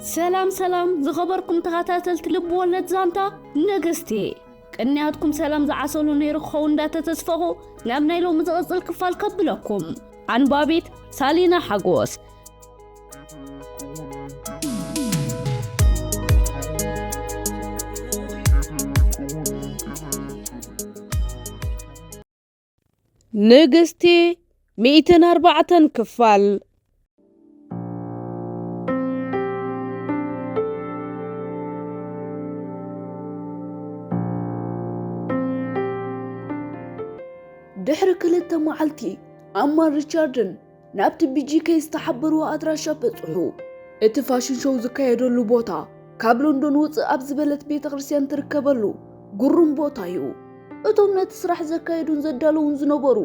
ሰላም ሰላም ዝኸበርኩም ተኸታተልቲ ልብ ወለድ ዛንታ ንግስቲ፣ ቅንያትኩም ሰላም ዝዓሰሉ ነይሩ ክኸውን እንዳተተስፈኹ ናብ ናይ ሎሚ ዝቕጽል ክፋል ከብለኩም። ኣንባቢት ሳሊና ሓጎስ። ንግስቲ ሚእትን ኣርባዕተን ክፋል። ድሕሪ ክልተ መዓልቲ ኣማን ሪቻርድን ናብቲ ቢጂኬ ዝተሓበርዎ ኣድራሻ በጽሑ። እቲ ፋሽን ሾው ዝካየደሉ ቦታ ካብ ሎንዶን ውጽእ ኣብ ዝበለት ቤተ ክርስቲያን ትርከበሉ ግሩም ቦታ እዩ። እቶም ነቲ ስራሕ ዘካየዱን ዘዳለውን ዝነበሩ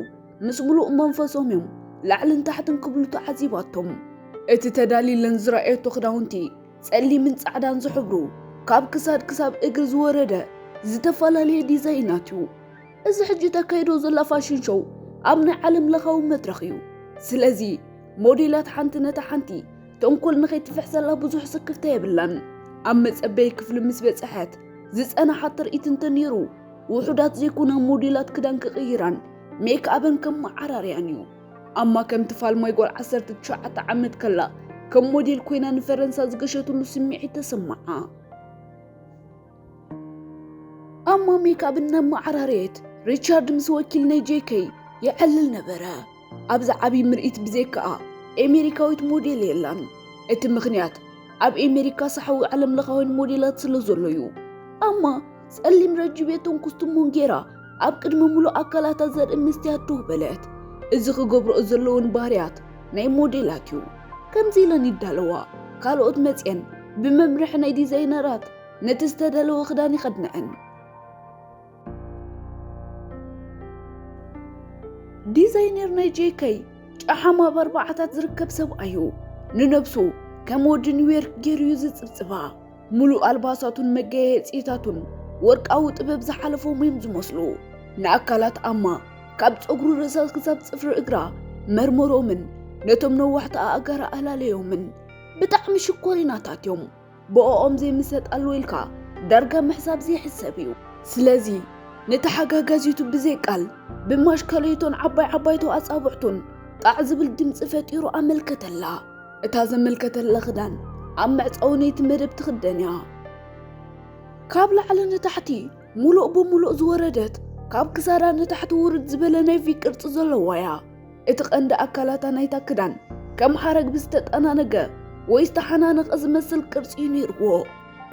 ምስ ምሉእ መንፈሶም እዮም ላዕልን ታሕትን ክብሉ ተዓዚባቶም። እቲ ተዳሊለን ዝረኣየቶ ክዳውንቲ ጸሊምን ጻዕዳን ዝሕብሩ ካብ ክሳድ ክሳብ እግሪ ዝወረደ ዝተፈላለየ ዲዛይናት እዩ። እዚ ሕጂ ተካይዶ ዘላ ፋሽን ሾው ኣብ ናይ ዓለም ለኻዊ መድረኽ እዩ። ስለዚ ሞዴላት ሓንቲ ነታ ሓንቲ ተንኮል ንኸይትፍሕሰላ ብዙሕ ስክፍታ የብላን። ኣብ መጸበይ ክፍሊ ምስ በጽሐት ዝጸናሓት ትርኢት እንተነይሩ ውሑዳት ዘይኮና ሞዴላት ክዳን ክቕይራን ሜክኣበን ከመዓራርያን እዩ። ኣማ ከምቲ ፋልማይ ጓል ዓሰርተ ትሽዓተ ዓመት ከላ ከም ሞዴል ኮይና ንፈረንሳ ዝገሸትሉ ስምዒት ተሰማዓ። ኣማ ሜክኣብ እናመዓራረየት ሪቻርድ ምስ ወኪል ናይ ጄከይ የዕልል ነበረ። ኣብዚ ዓብዪ ምርኢት ብዘይካኣ ኤሜሪካዊት ሞዴል የላን። እቲ ምኽንያት ኣብ ኤሜሪካ ሳሕዊ ዓለም ለኻውያን ሞዴላት ስለ ዘሎ እዩ። ኣማ ጸሊም ረጅቤቶን ኩስትሞን ጌራ ኣብ ቅድሚ ምሉእ ኣካላታ ዘርኢ መስትያት ደው በለት። እዚ ክገብርኦ ዘለወን ባህርያት ናይ ሞዴላት እዩ። ከምዚ ኢለን ይዳለዋ። ካልኦት መጽየን ብመምርሒ ናይ ዲዛይነራት ነቲ ዝተዳለወ ክዳን ይኸድነአን። ዲዛይነር ናይ ጄከይ ጨሓም ኣብ ኣርባዓታት ዝርከብ ሰብኣይ እዩ። ንነብሱ ከም ወዲ ኒውዮርክ ገይሩ እዩ ዝጽብጽባ። ሙሉእ ኣልባሳቱን መገያየጺታቱን ወርቃዊ ጥበብ ዝሓለፎም እዮም ዝመስሉ። ንኣካላት ኣማ ካብ ጸጉሪ ርእሳ ክሳብ ጽፍሪ እግራ መርመሮምን ነቶም ነዋሕቲ ኣእጋራ ኣላለዮምን። ብጣዕሚ ሽኮሪናታት እዮም። ብኦኦም ዘይምሰጥ ኣሎ ኢልካ ዳርጋ ምሕሳብ ዘይሕሰብ እዩ። ስለዚ ነቲ ሓጋጋዚቱ ብዘይ ቃል ብማሽከለይቶን ዓባይ ዓባይቶ ኣጻብዕቱን ጣዕ ዝብል ድምጺ ፈጢሩ ኣመልከተላ። እታ ዘመልከተላ ክዳን ኣብ መዕጸዊ ነይቲ መደብ ትኽደን እያ። ካብ ላዕሊ ንታሕቲ ሙሉእ ብሙሉእ ዝወረደት፣ ካብ ክሳዳ ንታሕቲ ውርድ ዝበለ ናይ ቪ ቅርጺ ዘለዋ እያ። እቲ ቀንዲ ኣካላታ ናይታ ክዳን ከም ሓረግ ብዝተጠናነገ ወይ ዝተሓናነቐ ዝመስል ቅርጺ እዩ ነይርዎ።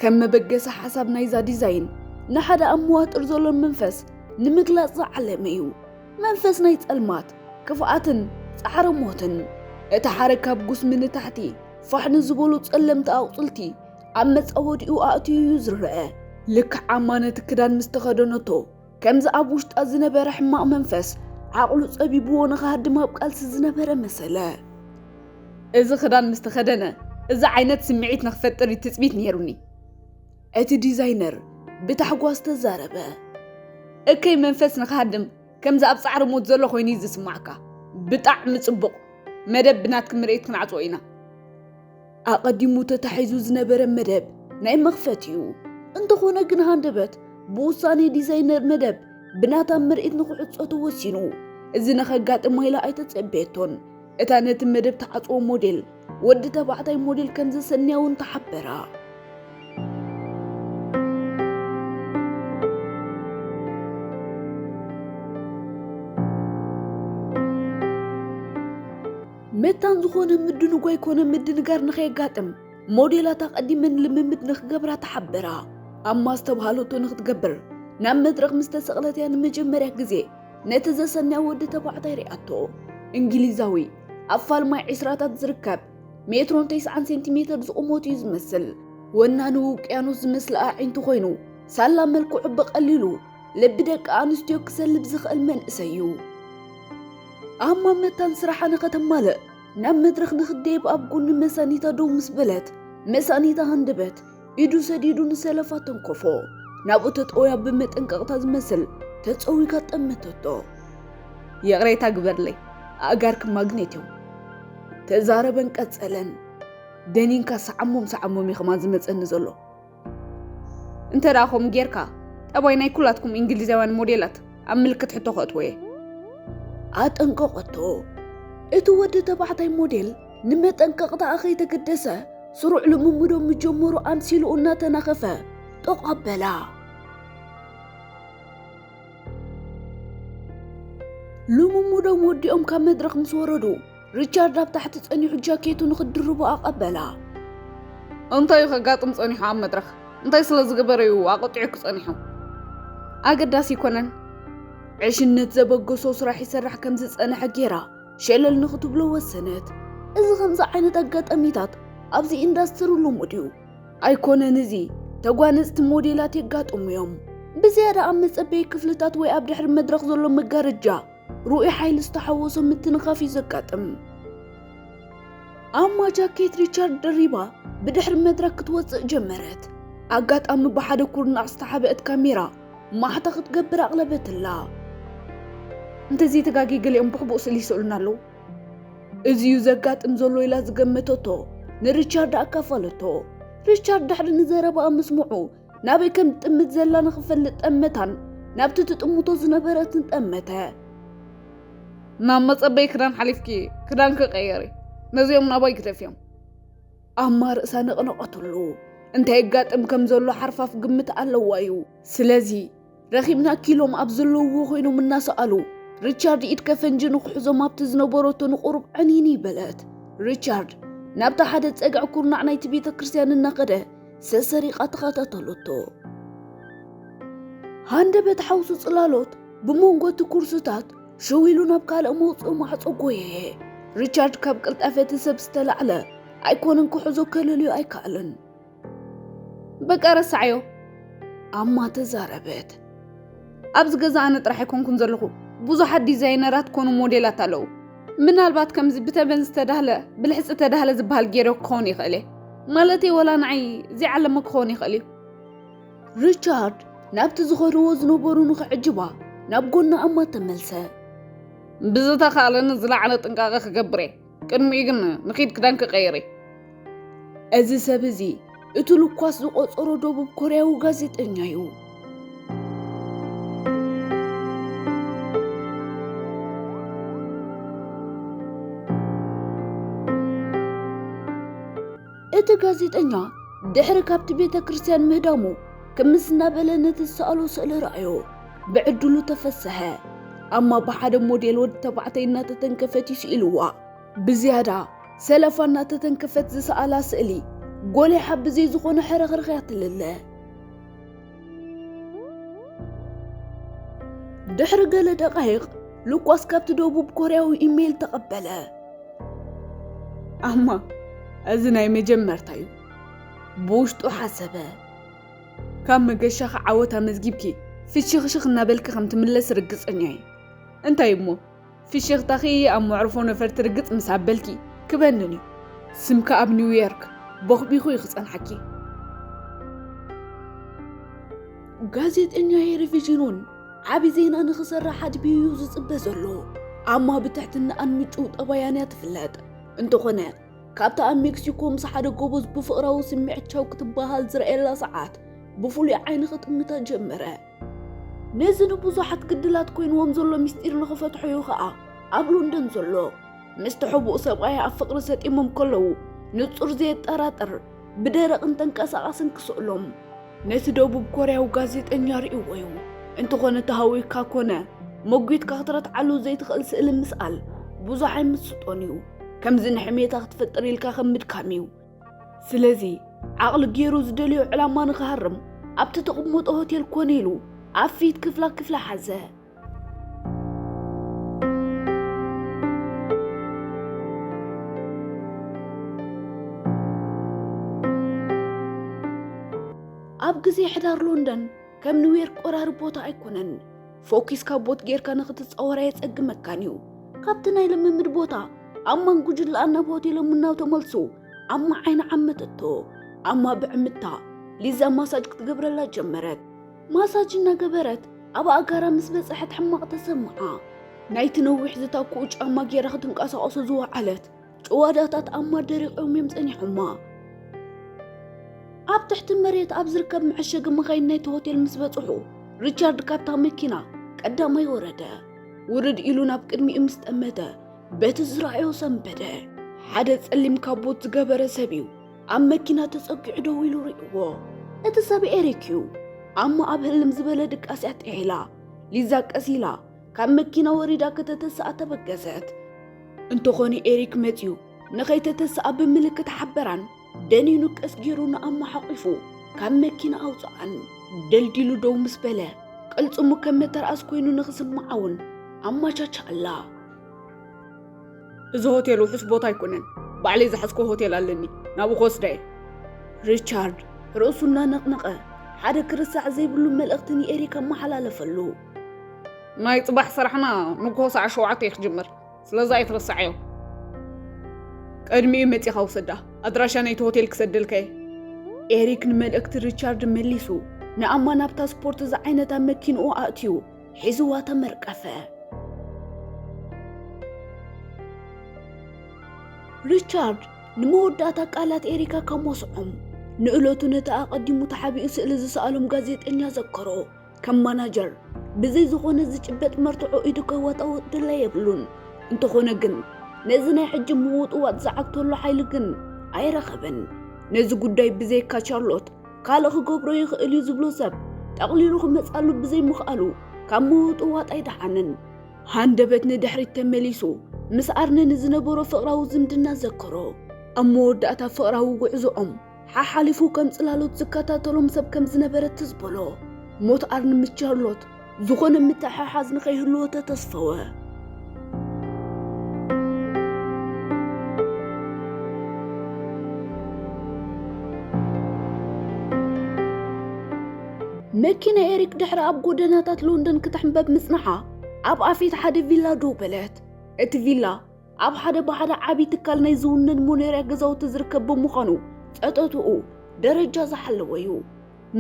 ከም መበገሲ ሓሳብ ናይዛ ዲዛይን፣ ንሓደ ኣብ መዋጥር ዘሎ መንፈስ ንምግላጽ ዝዓለመ እዩ። መንፈስ ናይ ጸልማት፣ ክፍኣትን ጻዕረ ሞትን። እቲ ሓረግ ካብ ጉስሚ ንታሕቲ ፋሕ ንዝበሉ ጸለምቲ ኣቑጽልቲ ኣብ መጻወዲኡ ኣእትዩ እዩ ዝረአ። ልክዕ ኣማ ነቲ ክዳን ምስ ተኸደነቶ፣ ከምዚ ኣብ ውሽጣ ዝነበረ ሕማቕ መንፈስ ዓቕሉ ጸቢብዎ ንኽሃድም ኣብ ቃልሲ ዝነበረ መሰለ። እዚ ክዳን ምስ ተኸደነ፣ እዚ ዓይነት ስምዒት ንኽፈጥር እዩ ትጽቢት ነይሩኒ። እቲ ዲዛይነር ብታሕጓስ ተዛረበ። እከይ መንፈስ ንኽሃድም ከምዚ ኣብ ጻዕሪ ሞት ዘሎ ኮይኑ እዩ ዝስማዕካ። ብጣዕሚ ጽቡቕ። መደብ ብናትኪ ምርኢት ክንዓጽዎ ኢና። ኣቐዲሙ ተታሒዙ ዝነበረ መደብ ናይ መኽፈት እዩ። እንተኾነ ግን ሃንደበት ብውሳኔ ዲዛይነር መደብ ብናታ ምርኢት ንኽዕጾ ተወሲኑ። እዚ ንኸጋጥማ ኢላ ኣይተጸበየቶን። እታ ነቲ መደብ ትዓጽዎ ሞዴል፣ ወዲ ተባዕታይ ሞዴል ከም ዘሰንያ እውን ተሓበራ። መታን ዝኾነ ምድንጓይ ኮነ ምድንጋር ንኸየጋጥም ሞዴላት ኣቐዲመን ልምምድ ንኽገብራ ተሓበራ። ኣማ ዝተብሃለቶ ንኽትገብር ናብ መድረኽ ምስ ተሰቕለት እያ ንመጀመርያ ግዜ ነቲ ዘሰንያ ወዲ ተባዕታይ ሪኣቶ። እንግሊዛዊ ኣብ ፋልማይ ዕስራታት ዝርከብ ሜትሮን ተስዓን ሴንቲሜተር ዝቑመት እዩ ዝመስል። ወናኒ ውቅያኖስ ዝመስል ኣዒንቱ ኮይኑ ሳላ መልክዑ ብቐሊሉ ልቢ ደቂ ኣንስትዮ ክሰልብ ዝኽእል መንእሰይ እዩ። ኣማ መታን ስራሓ ንኸተማልእ ናብ መድረኽ ንኽደይብ ኣብ ጎኒ መሳኒታ ደው ምስ በለት፣ መሳኒታ ሃንደበት ኢዱ ሰዲዱ ንሰለፋ ተንከፎ። ናብኡ ተጠውያ ብመጠንቀቕታ ዝመስል ተጸዊጋ ጠመተቶ። ይቕሬታ ግበርለይ፣ ኣእጋርኪ ማግኔት እዮም። ተዛረበን ቀጸለን። ደኒንካ ሰዓሞም ሰዓሞም እዩ ከማን ዝመጸኒ ዘሎ። እንተ ደኣ ከምኡ ጌርካ፣ ጠባይ ናይ ኩላትኩም እንግሊዛውያን ሞዴላት ኣብ ምልክት ሕቶ ከእትዎ እየ። ኣጠንቀቐቶ። እቲ ወዲ ተባዕታይ ሞዴል ንመጠንቀቕታኣ ከይተገደሰ፣ ስሩዕ ልምምዶም ምጀመሩ ኣምሲሉ እናተናኸፈ፣ ጠቕ ኣበላ። ልምምዶም ወዲኦም ካብ መድረኽ ምስ ወረዱ፣ ሪቻርድ ኣብ ታሕቲ ጸኒሑ ጃኬቱ ንኽድርቦ ኣቐበላ። እንታይ እዩ ከጋጥም ጸኒሑ ኣብ መድረኽ? እንታይ ስለ ዝገበረ እዩ ኣቐጢዑ ክጸኒሑ? ኣገዳሲ ኣይኮነን። ዕሽነት ዘበገሶ ስራሕ ይሰርሕ ከም ዝጸንሐ ጌራ ሸለል ንኽትብሎ ወሰነት። እዚ ከምዚ ዓይነት ኣጋጣሚታት ኣብዚ ኢንዳስትሪ ልሙድ እዩ። ኣይኮነን እዚ፣ ተጓነጽቲ ሞዴላት የጋጥሙ እዮም። ብዝያዳ ኣብ መጸበዪ ክፍልታት ወይ ኣብ ድሕሪ መድረኽ ዘሎ መጋረጃ ርኡይ ሓይሊ ዝተሓወሶ ምትንኻፍ እዩ ዘጋጥም። ኣማ ጃኬት ሪቻርድ ደሪባ ብድሕሪ መድረኽ ክትወጽእ ጀመረት። ኣጋጣሚ ብሓደ ኩርናዕ ዝተሓብአት ካሜራ ማሕታ ክትገብር ኣቕለበትላ። እንተዘይ ተጋግየ ገሊኦም ብሕቡእ ስእሊ ይስእሉና ኣለዉ። እዚ እዩ ዘጋጥም ዘሎ ኢላ ዝገመተቶ ንሪቻርድ ኣካፈለቶ። ሪቻርድ ድሕሪ ንዘረባኣ ምስምዑ ናበይ ከም ትጥምት ዘላ ንኽፈልጥ ጠመታን ናብቲ ትጥምቶ ዝነበረትን ጠመተ። ናብ መጸበይ ክዳን ሓሊፍኪ ክዳንኪ ቀየሪ፣ ነዚኦም ናባይ ግደፍዮም። ኣማ ርእሳ ነቕነቐትሉ። እንታይ የጋጥም ከም ዘሎ ሓርፋፍ ግምት ኣለዋ እዩ። ስለዚ ረኺብናኪ ኢሎም ኣብ ዘለውዎ ኮይኖም እናሰኣሉ፣ ሪቻርድ ኢድ ከፈንጂ ንኽሕዞም ኣብቲ ዝነበረቶ ንቑሩብ ዕንይንይ በለት። ሪቻርድ ናብቲ ሓደ ጸግዒ ኩርናዕ ናይቲ ቤተ ክርስቲያን እናኸደ ሰሰሪቓ ተኸታተለቶ። ሃንደበት ሓውሲ ጽላሎት ብመንጎ እቲ ኩርስታት ሸው ኢሉ ናብ ካልእ መውጽኢ ማዕጾ ጎየየ። ሪቻርድ ካብ ቅልጣፈ እቲ ሰብ ዝተላዕለ ኣይኮነን ክሕዞ ከለልዮ ኣይከኣለን። በቃ ረሳዓዮ፣ ኣማ ተዛረበት። ኣብዚ ገዛ ኣነ ጥራሕ ኣይኮንኩን ዘለኹ፣ ብዙሓት ዲዛይነራት ኮኑ ሞዴላት ኣለዉ። ምናልባት ከምዚ ብተበን ዝተዳህለ ብልሕጺ ተዳህለ ዝበሃል ገይረ ክኸውን ይኽእል እየ። ማለተይ ወላ ንዓይ ዘይዓለመ ክኸውን ይኽእል እዩ። ሪቻርድ ናብቲ ዝኸድዎ ዝነበሩ ንኽዕጅባ ናብ ጎና ኣማ ተመልሰ። ብዝተኻእለኒ ዝለዓለ ጥንቃቐ ክገብር እየ። ቅድሚኡ ግን ንኺድ ክዳን ክቐይር እየ። እዚ ሰብ እዚ እቲ ልኳስ ዝቖጸሮ ደቡብ ኮርያዊ ጋዜጠኛ እዩ። እቲ ጋዜጠኛ ድሕሪ ካብቲ ቤተ ክርስቲያን ምህዳሙ ክምስ እናበለ ነቲ ዝሰኣሎ ስእሊ ረኣዮ። ብዕድሉ ተፈሰሐ። ኣማ ብሓደ ሞዴል ወዲ ተባዕታይ እናተተንከፈት እዩ ስኢልዋ። ብዝያዳ ሰለፋ እናተተንከፈት ዝሰኣላ ስእሊ ጎሊሓ ብዘይ ዝኾነ ሕርኽርኽ እያ ትልለ። ድሕሪ ገለ ደቓይቕ ሉኳስ ካብቲ ደቡብ ኮርያዊ ኢሜይል ተቐበለ። ኣማ፣ እዚ ናይ መጀመርታ እዩ፣ ብውሽጡ ሓሰበ። ካብ መገሻኺ ዓወት ኣመዝጊብኪ ፍሽኽሽኽ እናበልኪ ከም ትምለስ ርግጸኛ እየ። እንታይ እሞ፣ ፍሽኽታኺ ኣብ መዕርፎ ነፈርቲ ርግጽ ምስ ኣበልኪ ክበንን እዩ። ስምኪ ኣብ ኒውዮርክ ቦኽቢኹ እዩ ክጸንሓኪ። ጋዜጠኛ ሄሪ ቪዥን እውን ዓቢ ዜና ንኽሰርሕ ኣድብዩ እዩ ዝጽበ ዘሎ። ኣማ ብትሕትናኣን ምጭው ጠባያን እያ ትፍለጥ። እንተኾነ፣ ካብታ ኣብ ሜክሲኮ ምስ ሓደ ጎበዝ ብፍቕራዊ ስምዒት ቻው ክትበሃል ዝረኣየላ ሰዓት ብፍሉይ ዓይኒ ክጥምታ ጀመረ። ነዚ ንብዙሓት ግድላት ኮይንዎም ዘሎ ምስጢር ንኽፈትሖ እዩ ኸኣ ኣብ ሎንደን ዘሎ። ምስቲ ሕቡእ ሰብኣያ ኣብ ፍቕሪ ሰጢሞም ከለዉ ንጹር ዘየጠራጥር ብደረቕን ተንቀሳቓስን ክስእሎም። ነቲ ደቡብ ኮርያዊ ጋዜጠኛ ርእይዎ እዩ። እንተኾነ ተሃዊኽካ ኮነ መጒትካ ክትረትዓሉ ዘይትኽእል ስእሊ ምስኣል ብዙሕ ኣይምስጦን እዩ። ከምዚ ንሕሜታ ክትፈጥር ኢልካ ከም ምድካም እዩ። ስለዚ ዓቕሊ ገይሩ ዝደልዮ ዕላማ ንኽሃርም ኣብቲ ትቕመጦ ሆቴል ኮነ ኢሉ ኣብ ፊት ክፍላ ክፍላ ሓዘ። ኣብ ግዜ ሕዳር ሎንደን ከም ኒውዮርክ ቆራሪ ቦታ ኣይኮነን። ፎኪስ ካቦት ጌርካ ንኽትጻወራ የጸግመካን እዩ። ካብቲ ናይ ልምምድ ቦታ ኣማን ጉጅለኣን ናብ ሆቴሎም እናተመልሱ ኣማ ዓይኒ ዓመተቶ። ኣማ ብዕምታ ሊዛ ማሳጅ ክትገብረላ ጀመረት። ማሳጅ እናገበረት ኣብ ኣእጋራ ምስ በጽሐት ሕማቕ ተሰምዓ። ናይቲ ነዊሕ ዝታክኡ ጫማ ጌራ ክትንቀሳቐሶ ዝወዓለት ጭዋዳታት ኣማ ደሪቖም እዮም ጸኒሖማ። ኣብ ትሕቲ መሬት ኣብ ዝርከብ መዐሸጊ መኻይን ናይቲ ሆቴል ምስ በጽሑ፣ ሪቻርድ ካብታ መኪና ቀዳማይ ወረደ። ውርድ ኢሉ ናብ ቅድሚኡ ምስ ጠመተ፣ በቲ ዝረኣዮ ሰንበደ። ሓደ ጸሊም ካቦት ዝገበረ ሰብ እዩ ኣብ መኪና ተጸጊዑ ደው ኢሉ ርእይዎ። እቲ ሰብ ኤሪክ እዩ። ኣማ ኣብ ህልም ዝበለ ድቃስ እያ ጥሒላ። ሊዛ ቀስ ኢላ ካብ መኪና ወሪዳ ከተተስኣ ተበገሰት። እንተኾነ ኤሪክ መጺኡ ንኸይተተስኣ ብምልክት ሓበራን ደኒኑ ቀስ ገይሩ ንኣማ ሓቒፉ ካብ መኪና ኣውጽኣን። ደልዲሉ ደው ምስ በለ ቅልጽሙ ከም መተርኣስ ኮይኑ ንኽስምዓ እውን ኣማቻቻ ኣላ። እዚ ሆቴል ውሑስ ቦታ ኣይኮነን። ባዕለይ ዝሓዝኮ ሆቴል ኣለኒ፣ ናብኡ ክወስዳ እየ። ሪቻርድ ርእሱ እናነቕነቐ ሓደ ክርሳዕ ዘይብሉ መልእኽቲ ንኤሪክ ኣመሓላለፈሉ። ናይ ጽባሕ ስራሕና ንግሆ ሰዓት ሸውዓተ እዩ ክጅምር፣ ስለዚ ኣይትረስዓዮ። ቅድሚኡ መጺኻ ውሰዳ፣ ኣድራሻ ናይቲ ሆቴል ክሰደልካ እየ። ኤሪክ ንመልእኽቲ ሪቻርድ መሊሱ ንኣማ ናብታ ስፖርት ዝዓይነታ መኪንኡ ኣእትዩ ሒዝዋ ተመርቀፈ። ሪቻርድ ንመወዳእታ ቃላት ኤሪካ ካብ ሞስዖም ንእለቱ ነቲ ኣቐዲሙ ተሓቢኡ ስእሊ ዝሰኣሎም ጋዜጠኛ ዘከሮ። ከም ማናጀር ብዘይ ዝኾነ ዝጭበጥ መርትዖ ኢዱ ከዋጣውጥ ድላይ የብሉን። እንተኾነ ግን ነዚ ናይ ሕጂ ምውጥዋጥ ዝዓግተሉ ሓይሊ ግን ኣይረኸበን። ነዚ ጉዳይ ብዘይካ ቻርሎት ካልእ ክገብሮ ይኽእል እዩ ዝብሎ ሰብ ጠቕሊሉ ክመጻሉ ብዘይምኽኣሉ ካብ ምውጥዋጥ ኣይደሓንን። ሃንደበት ንድሕሪት ተመሊሱ ምስ ኣርነ ንዝነበሮ ፍቕራዊ ዝምድና ዘከሮ። ኣብ መወዳእታ ፍቕራዊ ጉዕዞኦም ሓሓሊፉ ከም ጽላሎት ዝከታተሎም ሰብ ከም ዝነበረ ትዝ በሎ። ሞት ኣርነ ምስ ቻርሎት ዝኾነ ምትሕሓዝ ንኸይህልዎ ተተስፈወ። መኪና ኤሪክ ድሕሪ ኣብ ጎደናታት ሎንደን ክትሕንበብ ምጽንሓ፣ ኣብ ኣፌት ሓደ ቪላ ደው በለት። እቲ ቪላ ኣብ ሓደ ብሓደ ዓቢ ትካል ናይ ዝውነን መኖርያ ገዛውቲ ዝርከብ ብምዃኑ፣ ጸጥታኡ ደረጃ ዝሓለወ እዩ።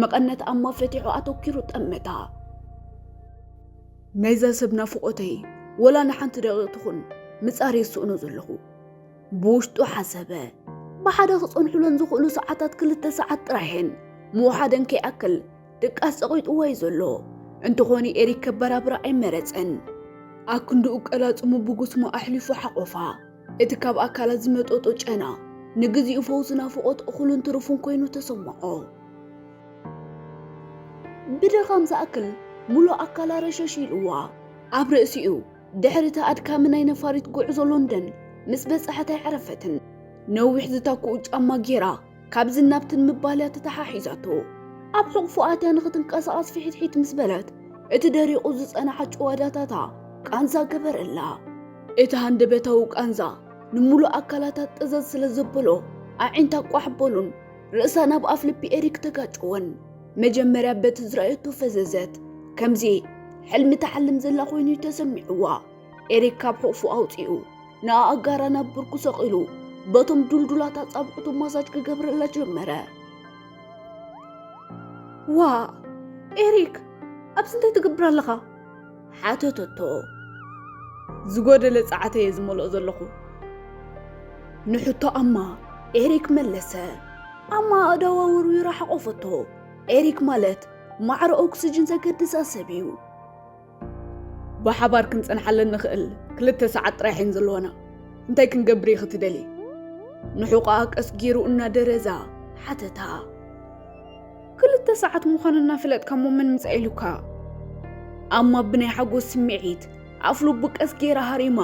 መቐነት ኣማ ፈቲሑ ኣተኲሩ ጠመታ። ናይዛ ሰብ ናፍቖተይ ወላ ንሓንቲ ደቂቕ ትኹን ምጻር የስእኖ ዘለኹ። ብውሽጡ ሓሰበ። ብሓደ ክጸንሑለን ዝኽእሉ ሰዓታት ክልተ ሰዓት ጥራይ እየን። ምውሓደን ከይኣክል ድቃስ ጸቒጥዎ እዩ ዘሎ። እንተኾነ ኤሪክ ከበራብራ ኣይመረጸን። ኣክንድኡ ቀላጽሙ ብጉስሙ ኣሕሊፉ ሓቖፋ። እቲ ካብ ኣካላት ዝመጠጦ ጨና ንግዚኡ ፈውሲ ናፍቖት እኹልን ትሩፉን ኮይኑ ተሰምዖ። ብድኻም ዝኣክል ሙሉእ ኣካላ ረሸሽ ኢልዋ። ኣብ ርእሲኡ ድሕሪ እቲ ኣድካሚ ናይ ነፋሪት ጉዕዞ ሎንደን ምስ በጽሐት ኣይዕረፈትን። ነዊሕ ዝታክኡ ጫማ ጌራ ካብዚ ናብትን ምባልያ ተተሓሒዛቶ። ኣብ ሕቑፉ ኣትያ ንኽትንቀሳቐስ ፍሒትሒት ምስ በለት፣ እቲ ደሪቑ ዝጸንሓ ጭዋዳታታ ቃንዛ ገበረላ። እቲ ሃንደበታዊ ቃንዛ ንምሉእ ኣካላታ ጥዘዝ ስለ ዘበሎ፣ ኣዒንታ ቋሕ በሉን ርእሳ ናብ ኣፍ ልቢ ኤሪክ ተጋጨወን። መጀመርያ በቲ ዝረኣየቶ ፈዘዘት። ከምዚ ሕልሚ ትሓልም ዘላ ኮይኑ እዩ ተሰሚዕዋ። ኤሪክ ካብ ሕቑፉ ኣውጺኡ፣ ንኣእጋራ ናብ ብርኩ ሰቒሉ፣ በቶም ዱልዱላት ኣጻብዕቱ ማሳጅ ክገብረላ ጀመረ። "ዋእ፣ ኤሪክ፣ ኣብዚ እንታይ ትገብር ኣለኻ?" ሓተተቶ። "ዝጎደለ ጸዓት እየ ዝመልኦ ዘለኹ." ንሕቶ ኣማ ኤሪክ መለሰ። ኣማ ኣእዳዋ ወርዊራ ሓቖፈቶ። ኤሪክ ማለት ማዕረ ኦክስጅን ዘገድሳ ሰብ እዩ። "ብሓባር ክንጸንሓለን ንኽእል ክልተ ሰዓት ጥራይ እየን ዘለዋና። እንታይ ክንገብር ኢኺ ትደልዪ?" ንሕቖኣ ቀስ ገይሩ እናደረዛ ሓተታ። "ክልተ ሰዓት ምዃኑ እናፈለጥካ እሞ መን ምጻእ ኢሉካ?" ኣማ ብናይ ሓጎስ ስምዒት ኣፍ ልቡ ቀስ ገይራ ሃሪማ።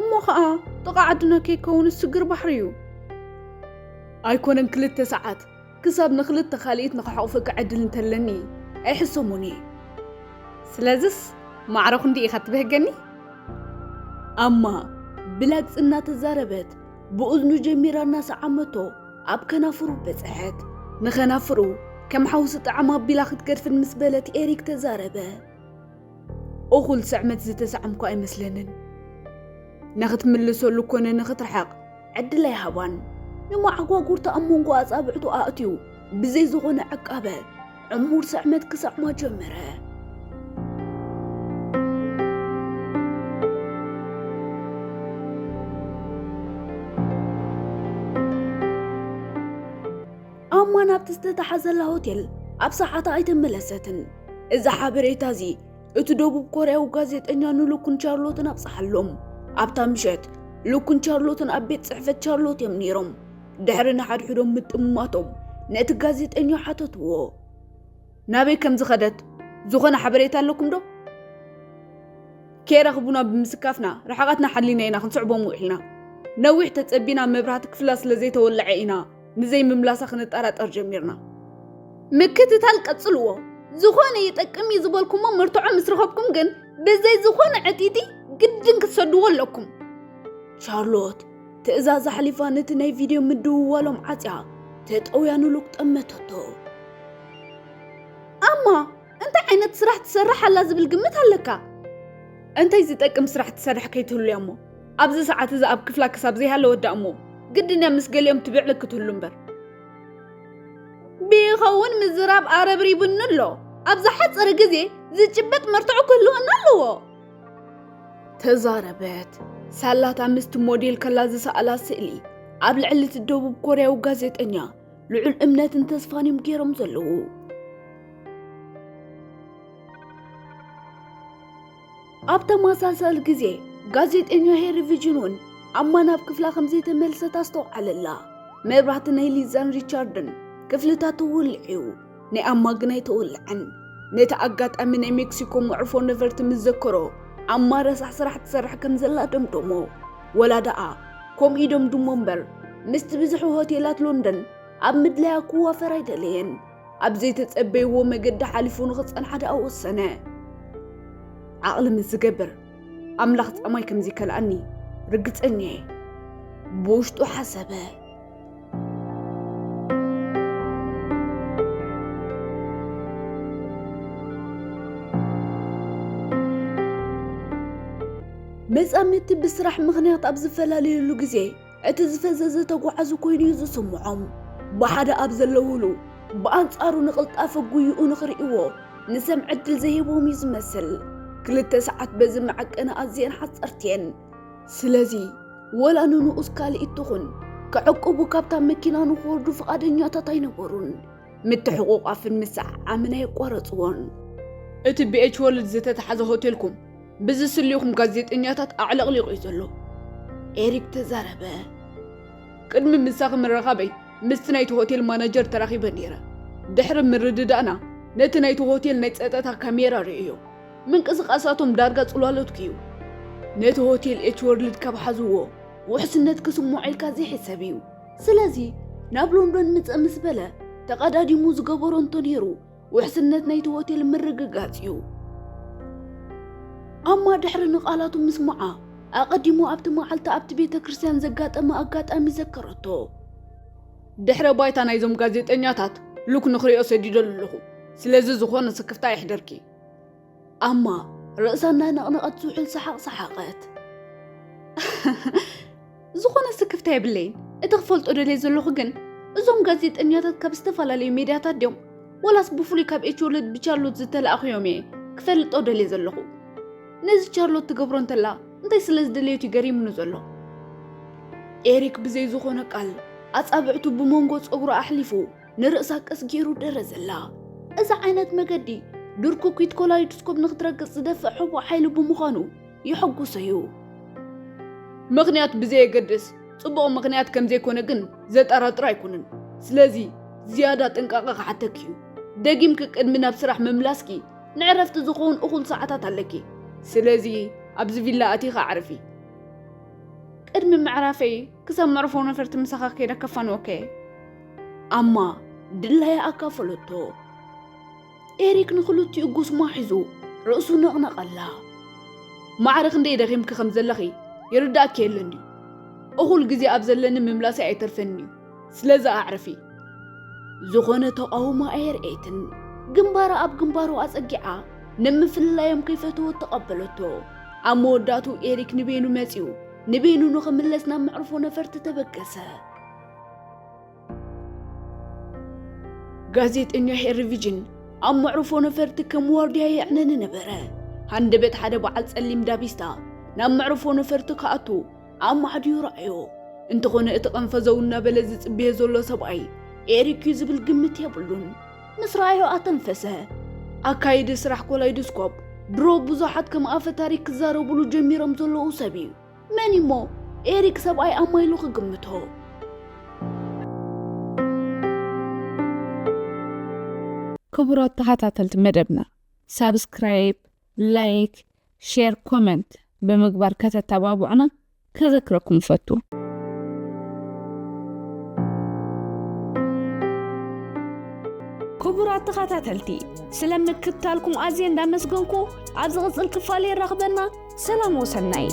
"እሞ ኸኣ ጥቓ ዓድና ከይከውን ስግር ባሕሪ እዩ። ኣይኮነን ክልተ ሰዓት፣ ክሳብ ንኽልተ ካልኢት ንኽሓቑፈካ ዕድል እንተለኒ ኣይሕሰሞን እየ። ስለዝስ ማዕረ ክንዲ ኢኻ ትብህገኒ?" ኣማ ብላግጺ እናተዛረበት ብእዝኑ ጀሚራ እናሰዓመቶ ኣብ ከናፍሩ በጽሐት። ንኸናፍሩ ከም ሓውሲ ጣዕም ኣቢላ ክትገድፍን ምስ በለት ኤሪክ ተዛረበ። "እኹል ስዕመት ዝተሳዕምኩ ኣይመስለንን። ንኽትምልሰሉ ኮነ ንኽትርሕቕ ዕድል ኣይሃባን። ንመዓጓጉርታ ኣብ መንጎ ኣጻብዕቱ ኣእትዩ ብዘይ ዝኾነ ዕቃበ ዕሙር ስዕመት ክስዕማ ጀመረ። እማ ናብቲ ዝተታሓዘላ ሆቴል ኣብ ሰዓታ ኣይተመለሰትን። እዚ ሓበሬታ እዚ እቲ ደቡብ ኮርያዊ ጋዜጠኛ ንሉክን ቻርሎትን ኣብጽሓሎም። ኣብታ ምሸት ሉክን ቻርሎትን ኣብ ቤት ጽሕፈት ቻርሎት እዮም ነይሮም። ድሕሪ ንሓድሕዶም ምጥምማቶም ነቲ ጋዜጠኛ ሓተትዎ። ናበይ ከም ዝኸደት ዝኾነ ሓበሬታ ኣለኩም ዶ? ከይረኽቡና ብምስካፍና ርሕቐትና ሓሊና ኢና ክንስዕቦም ውዒልና። ነዊሕ ተጸቢና መብራህቲ ክፍላ ስለ ዘይተወልዐ ኢና ንዘይምምላሳ ክንጠራጠር ጀሚርና። ምክትታል ቀጽልዎ። ዝኾነ ይጠቅም እዩ ዝበልኩሞ መርትዖ ምስ ረኸብኩም ግን ብዘይ ዝኾነ ዕጢጢ ግድን ክትሰድዎ ኣለኩም። ቻርሎት ትእዛዝ ኣሕሊፋ ነቲ ናይ ቪድዮ ምድውዋሎም ዓጽያ ተጠውያ ንሉክ ጠመተቶ። ኣማ እንታይ ዓይነት ስራሕ ትሰርሕ ኣላ ዝብል ግምት ኣለካ? እንታይ ዝጠቅም ስራሕ ትሰርሕ ከይትህሉ እያ እሞ ኣብዚ ሰዓት እዚ ኣብ ክፍላ ክሳብ ዘይሃለወት ደኣ እሞ ግድን እያ ምስ ገሊኦም ትብዕል ክትህሉ እምበር። ብይኸውን ምዝራብ ኣረብሪቡኒ ኣሎ። ኣብ ዝሓጸረ ግዜ ዝጭበጥ መርትዖ ክህልወና ኣለዎ። ተዛረበት። ሳላታ ምስቲ ሞዴል ከላ ዝሰኣላ ስእሊ ኣብ ልዕሊ እቲ ደቡብ ኮርያዊ ጋዜጠኛ ልዑል እምነትን ተስፋን እዮም ገይሮም ዘለዉ። ኣብ ተመሳሳሊ ግዜ ጋዜጠኛ ሄሪ ቪጅን እውን ኣማ ናብ ክፍላ ከም ዘይተመልሰት ኣስተውዓለላ። መብራህቲ ናይ ሊዛን ሪቻርድን ክፍልታት ተወልዕ እዩ፣ ናይ ኣማ ግን ኣይተወልዐን። ነቲ ኣጋጣሚ ናይ ሜክሲኮ መዕርፎ ነፈርቲ ምስ ዘከሮ ኣማ ረሳሕ ስራሕ ትሰርሕ ከም ዘላ ደምደሞ። ወላ ደኣ ከምኡ ይደምድሞ እምበር ምስቲ ብዝሒ ሆቴላት ሎንደን ኣብ ምድላያ ክዋፈር ኣይደለየን። ኣብ ዘይተጸበይዎ መገዲ ሓሊፉ ንኽጸንሓ ደኣ ወሰነ። ዓቕሊ ምስ ዝገብር ኣምላኽ ጻማይ ከም ዘይከልኣኒ ርግጸኛ እየ፣ ብውሽጡ ሓሰበ። መጻምድቲ ብስራሕ ምኽንያት ኣብ ዝፈላለዩሉ ግዜ እቲ ዝፈዘዘ ተጓዓዚ ኮይኑ እዩ ዝስምዖም። ብሓደ ኣብ ዘለውሉ ብኣንጻሩ ንቕልጣፈ ጉይኡ ንኽርእይዎ ንሰም ዕድል ዘይህቦም እዩ ዝመስል። ክልተ ሰዓት በዚ መዐቀኒ ኣዝየን ሓጸርቲ እየን። ስለዚ ወላ ንንኡስ ካልኢት ትኹን ክዕቅቡ ካብታ መኪና ንኽወርዱ ፍቓደኛታት ኣይነበሩን። ምትሕቑቓፍን ምስዕዓምን ኣየቋረጽዎን። እቲ ብኤች ወርልድ ዝተታሕዘ ሆቴልኩም ብዝስልዩኹም ጋዜጠኛታት ኣዕለቕሊቑ እዩ ዘሎ፣ ኤሪክ ተዛረበ። ቅድሚ ምሳኺ ምርኻበይ ምስቲ ናይቲ ሆቴል ማናጀር ተራኺበ ነይረ። ድሕሪ ምርድዳእና ነቲ ናይቲ ሆቴል ናይ ጸጥታ ካሜራ ርእዮ። ምንቅስቓሳቶም ዳርጋ ጽላሎትኪ እዩ። ነቲ ሆቴል ኤች ወርልድ ካብ ሓዝዎ ውሕስነት ክስምዖ ኢልካ ዘይሕሰብ እዩ። ስለዚ ናብ ሎንዶን ምጸእ ምስ በለ ተቐዳዲሙ ዝገበሮ እንተነይሩ ውሕስነት ናይቲ ሆቴል ምርግጋጽ እዩ። ኣማ ድሕሪ ንቓላቱ ምስማዓ ኣቐዲሙ ኣብቲ መዓልቲ ኣብቲ ቤተ ክርስቲያን ዘጋጠመ ኣጋጣሚ ዘከረቶ። ድሕረ ባይታ ናይዞም ጋዜጠኛታት ሉክ ንኽሪኦ ሰዲደሉ ኣለኹ። ስለዚ ዝኾነ ስክፍታ የሕደርኪ። ኣማ ርእሳ እናነቕነቐት ዝውዕል ሰሓቕ ሰሓቐት። ዝኾነ ስክፍታ የብለይን። እቲ ክፈልጦ ደልየ ዘለኹ ግን እዞም ጋዜጠኛታት ካብ ዝተፈላለዩ ሜድያታት ድዮም ወላስ ብፍሉይ ካብ ኤች ወርልድ ብቻርሎት ዝተላእኹ እዮም እየ ክፈልጦ ደልየ ዘለኹ። ነዚ ቻርሎት ትገብሮ እንተላ እንታይ ስለ ዝደለየት እዩ ገሪሙኒ ዘሎ። ኤሪክ ብዘይ ዝኾነ ቃል ኣጻብዕቱ ብመንጎ ጸጉሩ ኣሕሊፉ ንርእሳ ቀስ ገይሩ ደረዘላ። እዚ ዓይነት መገዲ ድርኩኪት ኮላይዶስኮፕ ንኽትረግጽ ዝደፍእ ሕቡእ ሓይሊ ብምዃኑ የሐጉሶ እዩ። ምኽንያት ብዘየገድስ ጽቡቕ ምኽንያት ከም ዘይኮነ ግን ዘጠራጥር ኣይኮነን። ስለዚ ዝያዳ ጥንቃቐ ክሓተኪ እዩ። ደጊምኪ ቅድሚ ናብ ስራሕ ምምላስኪ ንዕረፍቲ ዝኸውን እኹል ሰዓታት ኣለኪ። ስለዚ ኣብዚ ቪላ ኣቲኺ ኣዕርፊ። ቅድሚ ምዕራፈይ ክሳብ መዕርፎ ነፈርቲ ምሳኻ ከይደ ከፋንወከ። ኣማ ድላያ ኣካፈለቶ። ኤሪክ ንኽልቲኡ ጉስማ ሒዙ ርእሱ ነቕነቐላ። ማዕረ ክንደይ ደኺምኪ ከም ዘለኺ ይርዳእኪ የለን ድዩ? እኹል ግዜ ኣብ ዘለኒ ምምላሰይ ኣይተርፈኒ እዩ። ስለዚ ኣዕርፊ። ዝኾነ ተቓውሞ ኣየርኤትን። ግንባራ ኣብ ግንባሩ ኣጸጊዓ ንምፍልላዮም ከይፈተወት ተቐበለቶ። ኣብ መወዳእቱ ኤሪክ ንበይኑ መጺኡ ንበይኑ ንኽምለስ ናብ መዕርፎ ነፈርቲ ተበገሰ። ጋዜጠኛ ሄሪ ቪጅን ኣብ መዕርፎ ነፈርቲ ከም ዋርድያ የዕነነ ነበረ። ሃንደበት ሓደ በዓል ጸሊም ዳቢስታ ናብ መዕርፎ ነፈርቲ ክኣቱ ኣብ ማዕድዩ ረኣዮ። እንተኾነ እቲ ቐንፈዘው እናበለ ዝጽበዮ ዘሎ ሰብኣይ ኤሪክ እዩ ዝብል ግምት የብሉን። ምስ ረኣዮ ኣተንፈሰ። ኣካይዲ ስራሕ ኮላይዶስኮፕ ድሮ ብዙሓት ከም ኣፈ ታሪክ ክዛረቡሉ ጀሚሮም ዘለዉ ሰብ እዩ። መን እሞ ኤሪክ ሰብኣይ ኣማይሉ ክግምቶ? ክቡራት ተኸታተልቲ መደብና፣ ሳብስክራይብ፣ ላይክ፣ ሼር፣ ኮመንት ብምግባር ከተተባብዑና ከዘክረኩም እፈቱ። ክቡራት ተኸታተልቲ፣ ስለ ምክትታልኩም ኣዝየ እንዳመስገንኩ፣ ኣብ ዝቕጽል ክፋል የራኽበና። ሰላም ወሰናይ።